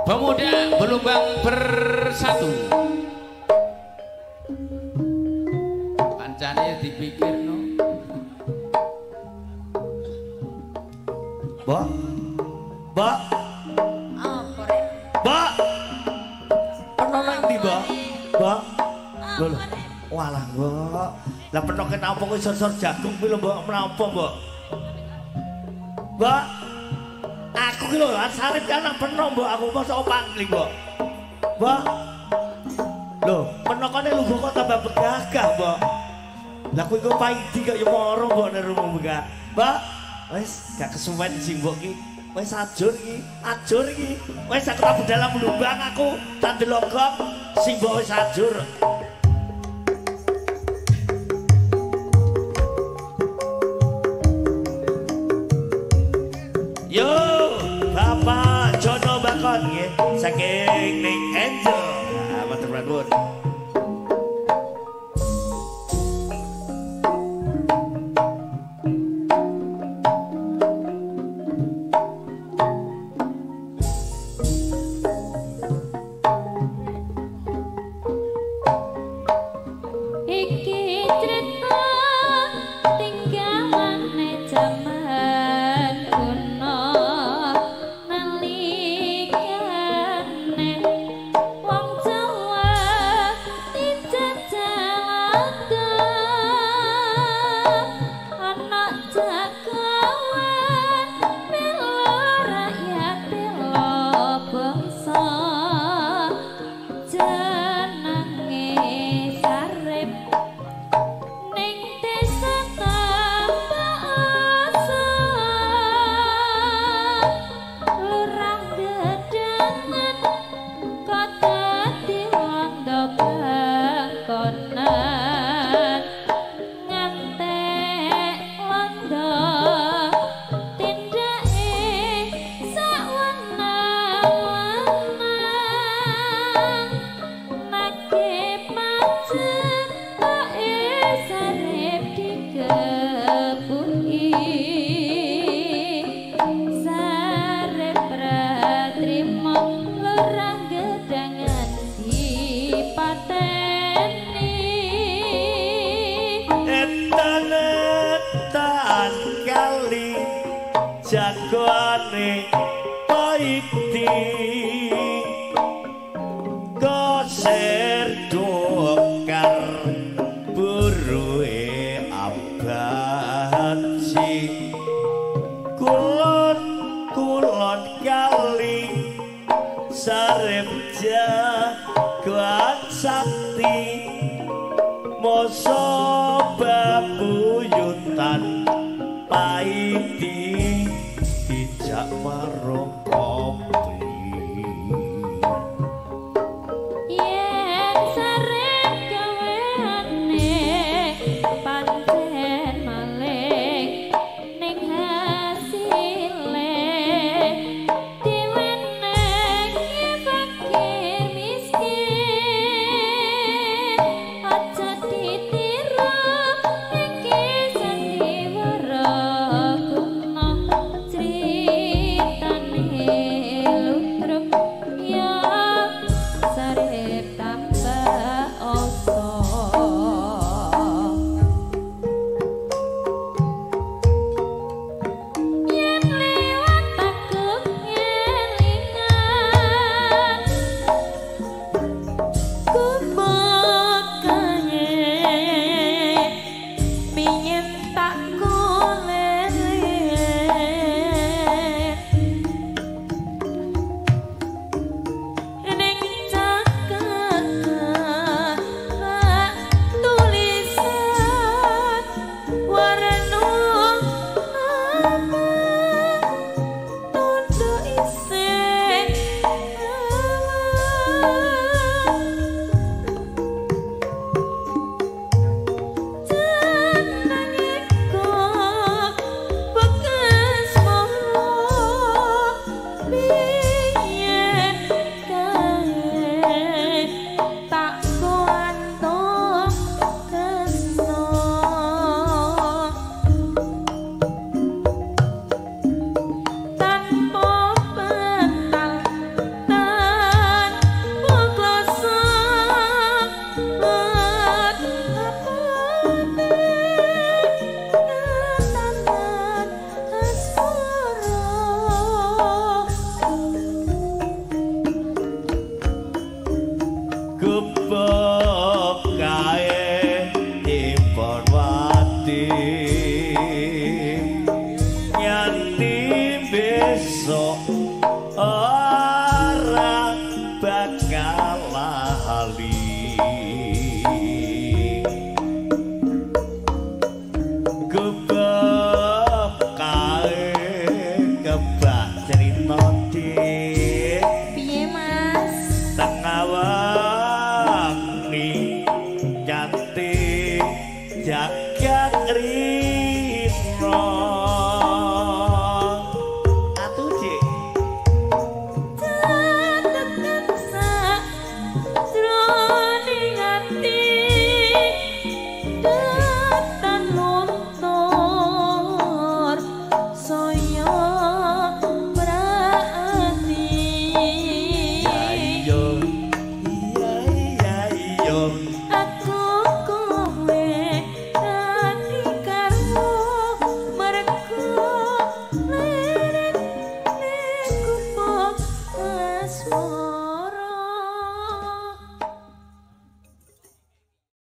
Pemuda Belumbang Bersatu. Pancane dipikirno. Mbok. Mbok. Apa rek? Mbok. Peno nang ndi, Mbok? Mbok. Lho lho. Walah, Mbok. Lah penoke napa kowe sor-sor jagung kuwi lho, Mbok, menapa, Mbok? Mbok. Aku ki lho Sarip kan nang peno, Mbok, aku mosok pangling, Mbok. Mbok. Lho, penokane lungguh kok tambah begagah, Mbok. Lah kuwi kok paidi kok ya moro, Mbok, nang rumah begah. Mbok, wis gak kesuwen sing mbok ki. Wis ajur iki, ajur iki. Wis aku tak budal mlumbang aku, tak delok sing mbok wis ajur. Yo, Bapak Jono Bakon nggih, saking Ning Enzo. Nah, matur nuwun. Iki cerita tinggalane jaman kuno nalikane wong Jawa dijajah Londo ana jagoan bela rakyat bela bangsa jenenge Sarip ning desa Tambakasa lurah Gedangan kota Londo Bangkonan ngantek londo tindake sawenang-wenang nagih pajak bae Sarip digebuki Sarip ra trimo lurah Gedangan dipateni. Etan-etan kali jagoane Paidi koser dokar buruhe abaji kulon kulon kali Sarip jagoan sakti moso babuyutan Paidi dijak warung kopi. Yen Sarip gaweane pancen maling ning hasile diwenengi fakir miskin aja ditiru iki sandiwara kuno critane. Besok.